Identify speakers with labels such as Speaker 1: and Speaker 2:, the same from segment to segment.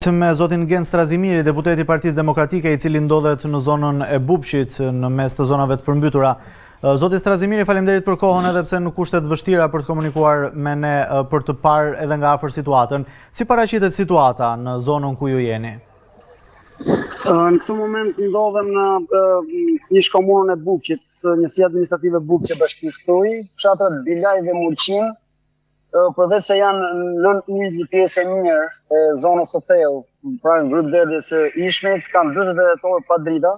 Speaker 1: Me zotin Gent Strazimiri, deputeti i Partisë Demokratike, i cili ndodhet në zonën e Bubqit, në mes të zonave të përmbytura. Zoti Strazimiri, faleminderit për kohën edhe pse në kushte të vështira për të komunikuar me ne për të parë edhe nga afër situatën. Si paraqitet situata në zonën ku ju jeni?
Speaker 2: Në këtë moment ndodhem në ish komunën e Bubqit, njësia administrative Bubq e Bashkisë Krujë, fshatrat Bilaj dhe Mulqin, përveç se janë nën ujë një pjesë e mirë e zonës së thellë, pranë grykëderdhjes së Ishmit, kanë 48 orë pa drita.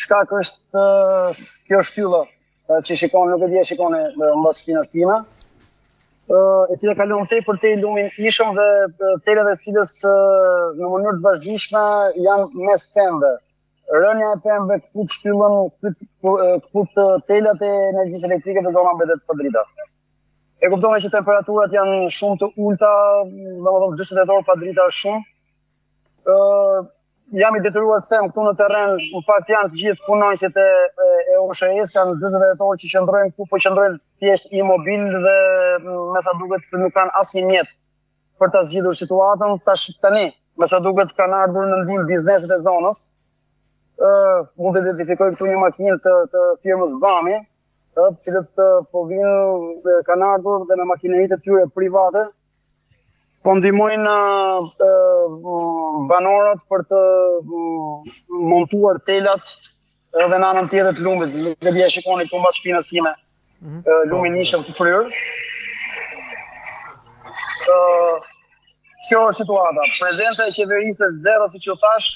Speaker 2: Shkak është kjo shtylla që shikon, nuk e di a shikoni mbas shpinës time, e cila kalon tej për tej lumin Ishëm dhe telat e cilës në mënyrë të vazhdueshme janë mes pemëve. Rënia e pemëve këput shtyllën, këput telat e energjisë elektrike dhe zona mbetet pa drita. E kuptoni që temperaturat janë shumë të ulta, domethënë 48 orë pa drita është shumë. Ë jam i detyruar të them këtu në terren, në fakt janë të gjithë punonjësit e e OSHE-s kanë 48 orë që qëndrojnë këtu, po qëndrojnë thjesht imobil dhe me sa duket nuk kanë asnjë mjet për ta zgjidhur situatën. Tash tani, me sa duket kanë ardhur në ndihmë bizneset e zonës. Ë mund të identifikoj këtu një makinë të të firmës Bami, të cilët po vinë kanë ardhur dhe me makineritë e tyre private po ndihmojnë banorët për të montuar telat edhe në anën tjetër të lumit, nuk e di a shikoni këtu mbas shpinës time. Mm -hmm. Lumin Ishëm të fryrë. Kjo është situata. Prezenca e qeverisë është zero, siç ju thash,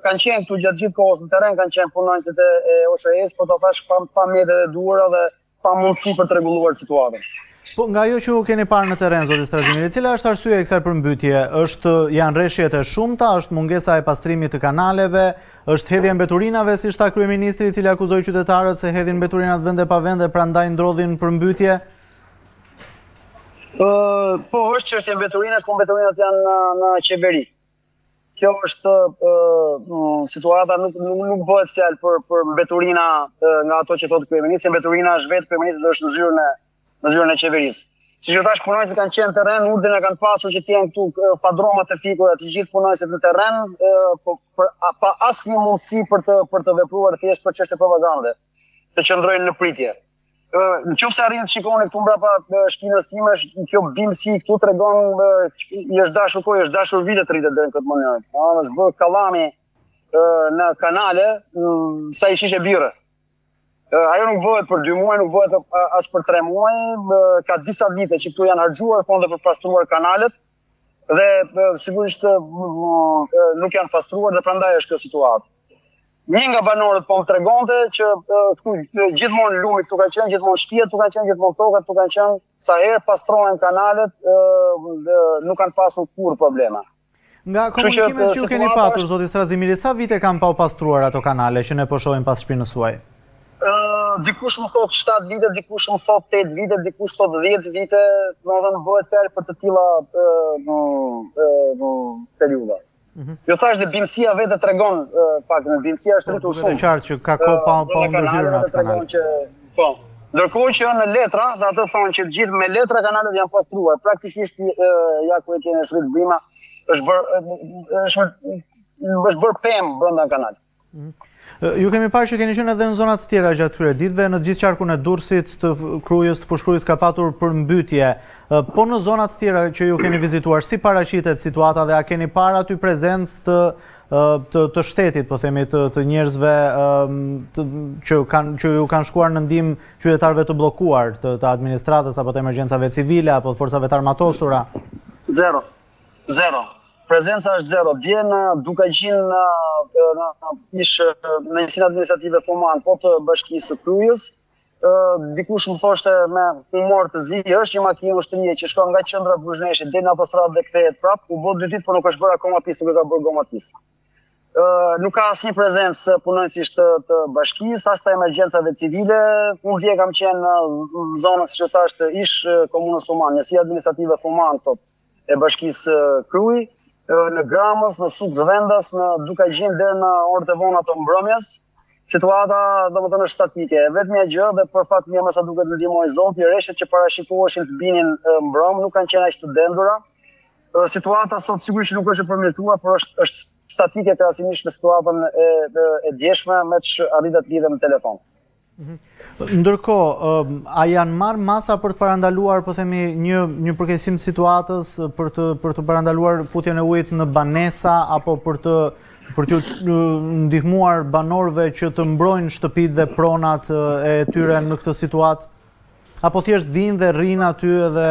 Speaker 2: kanë qenë këtu gjatë gjithë kohës në terren, kanë qenë punonjësit e, e OSHE-s, por ta thash pa, pa mjetet e duhura dhe pa mundësi për të rregulluar
Speaker 1: situatën. Po nga ajo që ju keni parë në terren zoti Strazimiri, cila është arsyeja e kësaj përmbytje? Është janë reshjet e shumta, është mungesa e pastrimit të kanaleve, është hedhja e mbeturinave, siç tha kryeministri i cili akuzoi qytetarët se hedhin mbeturinat vende pa vende, prandaj ndodhin përmbytje?
Speaker 2: Ë, po, është çështje mbeturinash, po mbeturinat janë në, në qeveri. Kjo është ë situata nuk nuk nuk bëhet fjalë për për mbeturina nga ato që thotë kryeministri, mbeturina është vetë kryeministri dhe është në zyrën e në zyrën e qeverisë. Siç ju thash, punonjësit kanë qenë në terren, urdhrin e kanë pasur që të jenë këtu fadromat e fikura, të gjithë punonjësit në terren, po për pa asnjë mundësi për të për të vepruar thjesht për çështje propagande, të qëndrojnë në pritje. Në qoftë se arrini të shikoni këtu mbrapa shpinës time, është kjo bimësi këtu tregon i është dashur kohë, i është dashur vite të rritet deri në këtë mënyrë. Ëh, është bërë kallami në kanale sa i shishe birre. Ajo nuk bëhet për 2 muaj, nuk bëhet as për 3 muaj, ka disa vite që këtu janë harxhuar fonde për pastruar kanalet dhe sigurisht nuk janë pastruar dhe prandaj është kjo situatë. Një nga banorët po më tregonte që këtu gjithmonë lumi këtu ka qenë, gjithmonë shtëpia këtu ka qenë, gjithmonë tokat këtu kanë qenë, sa herë pastrohen kanalet, nuk kanë pasur kurrë
Speaker 1: probleme. Nga komunikimet që ju keni patur, zoti Strazimiri, sa vite kanë pa u pastruar ato kanale që ne po shohim pas shpinës
Speaker 2: suaj? Dikush më thotë 7 vite, dikush më thotë 8 vite, dikush thotë 10 vite, domethënë bëhet fjalë për të tilla periudha. Mhm. Ju thash dhe bimësia vetë tregon faktin, bimësia është
Speaker 1: po, rritur shumë. Është qartë që ka kohë pa pa ndërhyrë në atë kanal.
Speaker 2: Që, po. Ndërkohë që në letra, dhe atë thonë që të gjithë me letra kanalet janë pastruar. Praktikisht ja ku e keni është rrit bima, është bër është është bër pemë brenda në
Speaker 1: kanal. Mhm. Ju kemi parë që keni qenë edhe në zona të tjera gjatë këtyre ditëve, në të gjithë qarkun e Durrësit, të Krujës, të Fushë-Krujës ka patur përmbytje. Po në zona të tjera që ju keni vizituar, si paraqitet situata dhe a keni parë aty prezencë të të të shtetit, po themi të të njerëzve të, që kanë që ju kanë shkuar në ndihmë qytetarëve të bllokuar, të të administratës apo të emergjencave civile apo të forcave të armatosura?
Speaker 2: Zero. Zero. Prezenca është zero. Dje në Dukagjin në në ish në njësinë administrative Thumanë, po të bashkisë së Krujës, dikush më thoshte me humor të zi, është një makinë ushtrie që shkon nga qendra e Buzhneshit deri në autostradë dhe kthehet prap, u bë dy ditë por nuk është bërë akoma pis, nuk e ka bërë goma pis. Nuk ka asnjë prezencë punonjësish të, të bashkisë, as të emergjencave civile. Unë dje kam qenë në zonën, siç e thashë, të ish komunës Thumanë, njësia administrative Thumanë sot e bashkisë Krujë, në Gramës, në Suk të Vendas, në Dukagjin deri në orët e vona të mbrëmjes. Situata, domethënë, është statike. E vetmja gjë dhe për fat mirë me sa duket ndihmoi Zoti, reshjet që parashikoheshin të binin mbrëm nuk kanë qenë aq të dendura. Situata sot sigurisht nuk është e përmirësuar, por është është statike krahasimisht me situatën e e, e djeshme, meqë arrita të lidhem në telefon.
Speaker 1: Mhm. Ndërkohë, a janë marrë masa për të parandaluar, po themi, një një përkeqësim të situatës për të për të parandaluar futjen e ujit në banesa apo për të për t'ju ndihmuar banorëve që të mbrojnë shtëpitë dhe pronat e tyre në këtë situatë? Apo thjesht vijnë dhe rrinë aty edhe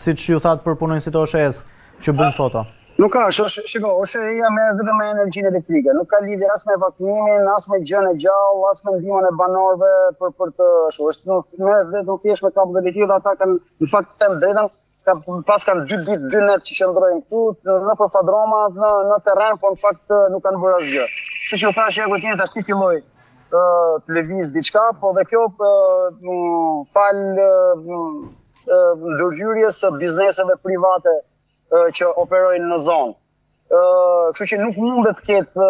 Speaker 1: siç ju thatë për punonjësit e OSHE-së që bëjnë
Speaker 2: foto? Nuk ka, shiko, OSHE-ja merret vetëm me energjinë elektrike, nuk ka lidhje as me evakuimin, as me gjënë e gjallë, as me ndihmën e banorëve për për të ashtu, është nuk merret vetëm thjesht me kabllot elektrike dhe ata kanë në fakt të them drejtën, ka paskan dy ditë, dy net që qëndrojnë këtu, nëpër fadroma, në në terren, por në fakt nuk kanë bërë asgjë. Siç ju thashë, ja ku tashti filloi të lëviz diçka, po dhe kjo falë ndërhyrjes së bizneseve private që operojnë në zonë. Kështu që nuk mundet të ketë,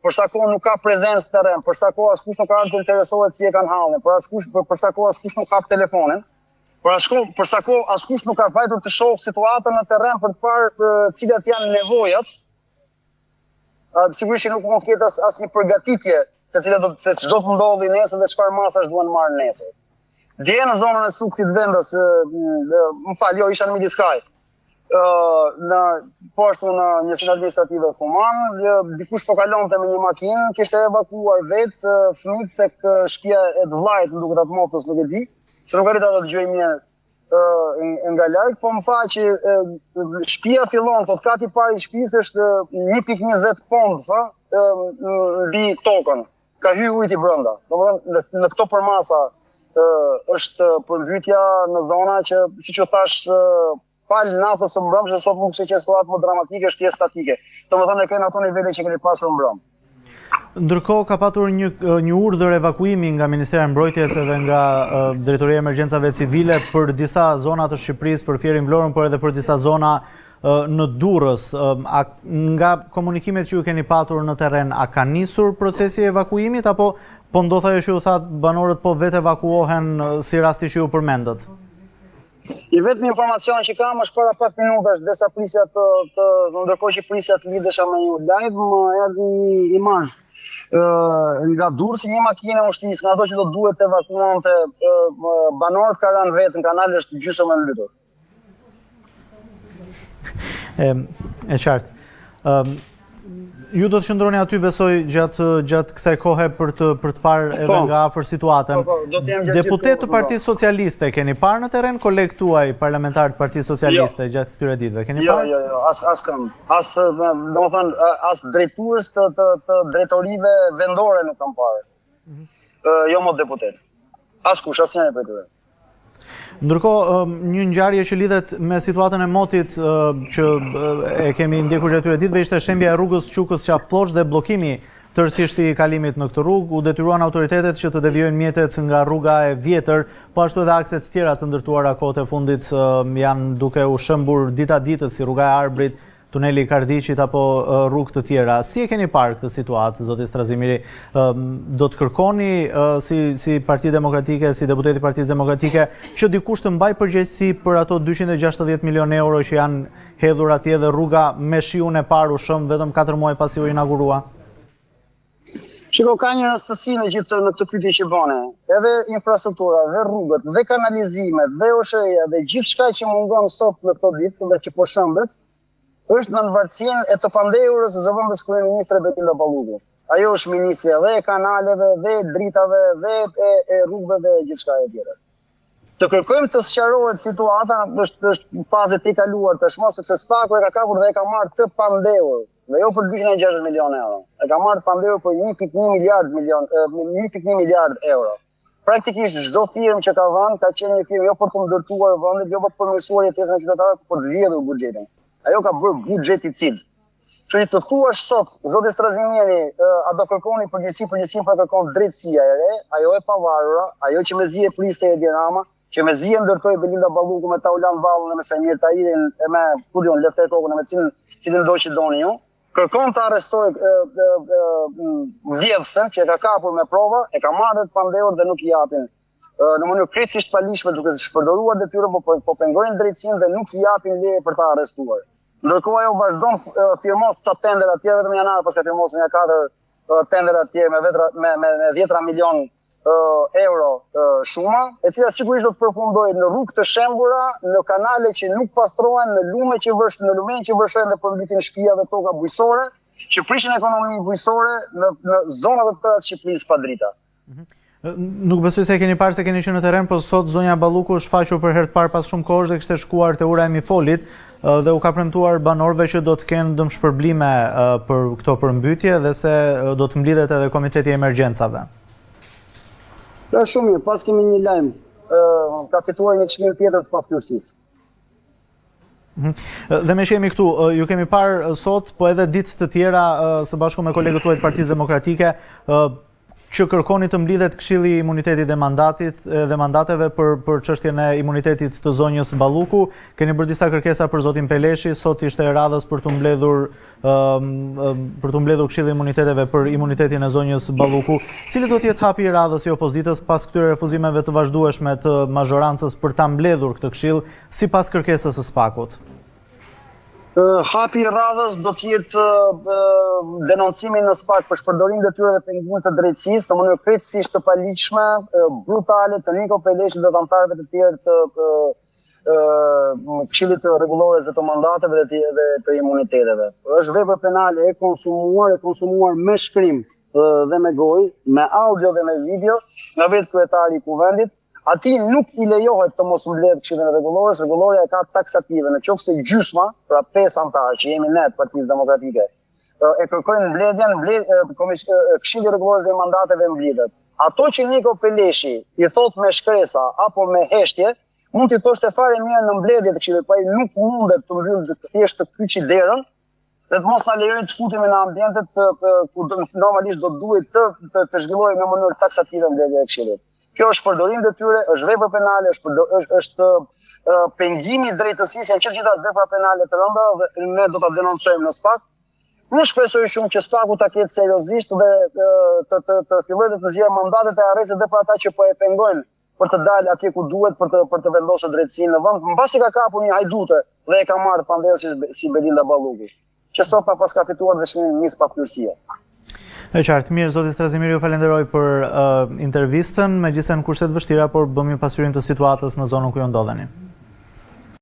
Speaker 2: për sa kohë nuk ka prezencë në terren, për sa kohë askush nuk ka ardhur të interesohet si e kanë hallin, për askush për, për sa kohë askush nuk hap telefonin, për askush për sa kohë askush nuk ka vajtur të shohë situatën në terren për të parë cilat janë nevojat, sigurisht që nuk mund të ketë as asnjë përgatitje se cila do se ç'do të ndodhi nesër dhe çfarë masash duhen marrë nesër. Dje në zonën e Sukthit vendas, më fal, jo, isha në Midiskaj. Ë në po ashtu në njësinë administrative Thumanë, dikush po kalonte me një makinë, kishte evakuuar vetë fëmijët tek shtëpia e të vllait, më duket atë motrës, nuk e di, se nuk arrita ta dëgjoj mirë nga larg, po më tha që shtëpia fillon, thot kati i parë i shtëpisë është 1.20 pond, tha, mbi tokën. Ka hyrë ujti brenda. Domethënë në, në këto përmasa është përmbytja në zona që siç ju thash falë natës së mbrëmshme sot mund të qenë situatë më dramatike, është thjesht statike. Domethënë e kemi ato nivele që kemi pasur mbrëm.
Speaker 1: Ndërkohë ka patur një një urdhër evakuimi nga Ministria e Mbrojtjes edhe nga Drejtoria e Emergjencave Civile për disa zona të Shqipërisë, për Fierin Vlorën, por edhe për disa zona në Durrës. A nga komunikimet që ju keni patur në terren, a ka nisur procesi i evakuimit apo po ndodh ajo që ju thatë banorët po vetë evakuohen si rasti që ju përmendët?
Speaker 2: I vetmi informacion që kam është para pak minutash, derisa prisja të, të ndërkohë që prisja të lidhesha me ju live, më erdhi një imazh nga Durrësi një makinë e ushtrisë, nga ato që do duhet të evakuonte banorët ka rënë vetë në kanal është gjysmë e
Speaker 1: mbytur. E, e qartë. Ëm ju do të qëndroni aty besoj gjatë gjatë kësaj kohe për të për të parë edhe po. nga afër situatën.
Speaker 2: Po, po, do të jem gjatë
Speaker 1: Deputetë të Partisë Socialiste keni parë në terren kolegë tuaj parlamentarë të Partisë Socialiste jo. gjatë këtyre ditëve? Keni
Speaker 2: jo, parë? Jo, jo, jo, as askënd. As, domethënë, as drejtues të të, të drejtorive vendore nuk kam parë. Mm -hmm. Jo më deputetë. Askush, asnjëri prej tyre.
Speaker 1: Ndërkohë, një ngjarje që lidhet me situatën e motit që e kemi ndjekur gjatë këtyre ditëve ishte shembja e rrugës Qukës Qafë Plloçë dhe bllokimi tërësisht i kalimit në këtë rrugë. U detyruan autoritetet që të devijojnë mjetet nga rruga e vjetër, po ashtu edhe akse të tjera të ndërtuara kohët e fundit janë duke u shembur dita ditës si rruga e Arbrit, tuneli i Kardhiqit apo rrugë të tjera. Si e keni parë këtë situatë, zoti Strazimiri? Do të kërkoni si si Parti Demokratike, si deputet i Partisë Demokratike, që dikush të mbajë përgjegjësi për ato 260 milionë euro që janë hedhur atje dhe rruga me shiun e parë u shemb vetëm 4 muaj pasi u inaugurua?
Speaker 2: Shiko, ka një rastësi në gjithë në këtë pyetje që bëni. Edhe infrastruktura, dhe rrugët, dhe kanalizimet, dhe OSHE-ja, dhe gjithçka që mungon sot në këto ditë dhe që po shembet, është nën vartësinë e të pandehurës zëvendës kryeministre Belinda Balluku. Ajo është ministrja dhe e kanaleve, dhe e dritave, dhe e, e rrugëve dhe gjithçka e tjetër. Të kërkojmë të sqarohet situata është është fazë e tejkaluar tashmë sepse SPAK-u e ka kapur dhe e ka marrë të pandehur dhe jo për 260 milionë euro. E ka marrë të pandehur për 1.1 miliard milion 1.1 miliard euro. Praktikisht çdo firmë që ka dhënë ka qenë një firmë jo për të ndërtuar vendin, jo për të përmirësuar jetesën e qytetarëve, por për të vjedhur buxhetin. Ajo ka bërë buxheticid. Kështu që të thuash sot, zoti Strazimiri, a do kërkoni përgjegjësi, përgjegjësinë po e kërkon drejtësia e re, ajo e pavarura, ajo që mezi e priste Edi Rama, që mezi e ndërtoi Belinda Balluku me Taulant Ballën e me Saimir Tahirin e me, ku di unë, Lefter Kokën e me cilin, cilin do që doni ju, kërkon të arrestojë vjedhësen që e ka kapur me prova, e ka marrë të pandehur dhe nuk i japin. Në mënyrë krejtësisht të paligjshme duke shpërdoruar detyrën, po, po, po pengojnë drejtësinë dhe nuk i japin leje për ta arrestuar. Ndërkohë ajo vazhdon firmos ca tendera të tjerë vetëm në janar paska firmosur nja katër tendera të tjerë me vetra me me, me dhjetra milion euro shuma, e cila sigurisht do të përfundojë në rrugë të shembura, në kanale që nuk pastrohen, në lume që vërsh, në lumenj që vërshojnë dhe përmbytin shtëpia dhe toka bujqësore, që prishin ekonominë bujqësore në në zona të tëra të Shqipërisë pa drita.
Speaker 1: Mhm. Nuk besoj se e keni parë se keni qenë në terren, por sot zonja Balluku është shfaqur për herë të parë pas shumë kohësh dhe kishte shkuar te ura e Mifolit dhe u ka premtuar banorëve që do të kenë dëmshpërblime për këto përmbytje dhe se do të mblidhet edhe Komiteti i Emergjencave.
Speaker 2: Është shumë mirë, paskemi një lajm, ka fituar një çmim tjetër të paftyrësisë.
Speaker 1: Mhm. Dhe meqë jemi këtu, ju kemi parë sot, po edhe ditë të tjera së bashku me kolegët tuaj të Partisë Demokratike, që kërkoni të mblidhet Këshilli i Imunitetit dhe Mandatit dhe mandateve për për çështjen e imunitetit të zonjës Balluku. Keni bërë disa kërkesa për zotin Peleshi, sot ishte e radhës për t'u mbledhur për t'u mbledhur Këshilli i Imuniteteve për imunitetin e zonjës Balluku. Cili do të jetë hapi i radhës i opozitës pas këtyre refuzimeve të vazhdueshme të mazhorancës për ta mbledhur këtë këshill sipas kërkesës së
Speaker 2: SPAK-ut? Hapi i radhës do të jetë denoncimi në SPAK për shpërdorim detyre dhe pengim të drejtësisë në mënyrë krejtësisht të paligjshme, brutale të Niko Peleshit dhe të anëtarëve të tjerë të Këshillit të Rregullores dhe të Mandateve dhe të, dhe të Imuniteteve. Është vepër penale e konsumuar, e konsumuar me shkrim dhe me gojë, me audio dhe me video nga vetë kryetari i Kuvendit. Atij nuk i lejohet të mos mbledhë Këshillin e Rregullores, rregullorja e ka taksative, në qoftë se gjysma, pra 5 anëtarë që jemi ne të Partisë Demokratike, e kërkojnë mbledhjen, mbledh, Këshilli i Rregullores dhe Mandateve mblidhet. Ato që Niko Peleshi i thotë me shkresa apo me heshtje, mund t'i thoshte fare mirë në mbledhje të këshillit, po ai nuk mundet të mbyllë të thjesht të kyçi derën dhe të mos na lejojë të futemi në ambientet të, të, ku do, normalisht do duhej të, të, të zhvillohej në mënyrë taksative mbledhja e këshillit. Kjo është përdorim detyre, është vepër penale, është përdor, është është pengimi i drejtësisë, janë që të gjitha vepra penale të rënda dhe ne do ta denoncojmë në SPAK. Unë shpresoj shumë që SPAK-u ta ketë seriozisht dhe të të të, të fillojë të nxjerrë mandatet e arrestit dhe për ata që po e pengojnë për të dalë atje ku duhet për të për të vendosur drejtësinë në vend, mbasi ka kapur një hajdute dhe e ka marrë pandehur si, si Belinda Balluku, që sot na paska fituar dhe çmimin Miss Paftyrësia.
Speaker 1: E qartë, mirë, zoti Strazimiri, ju falenderoj për uh, intervistën, megjithëse në kushte të vështira, por bëmë një pasqyrim të situatës në zonën ku ju ndodheni.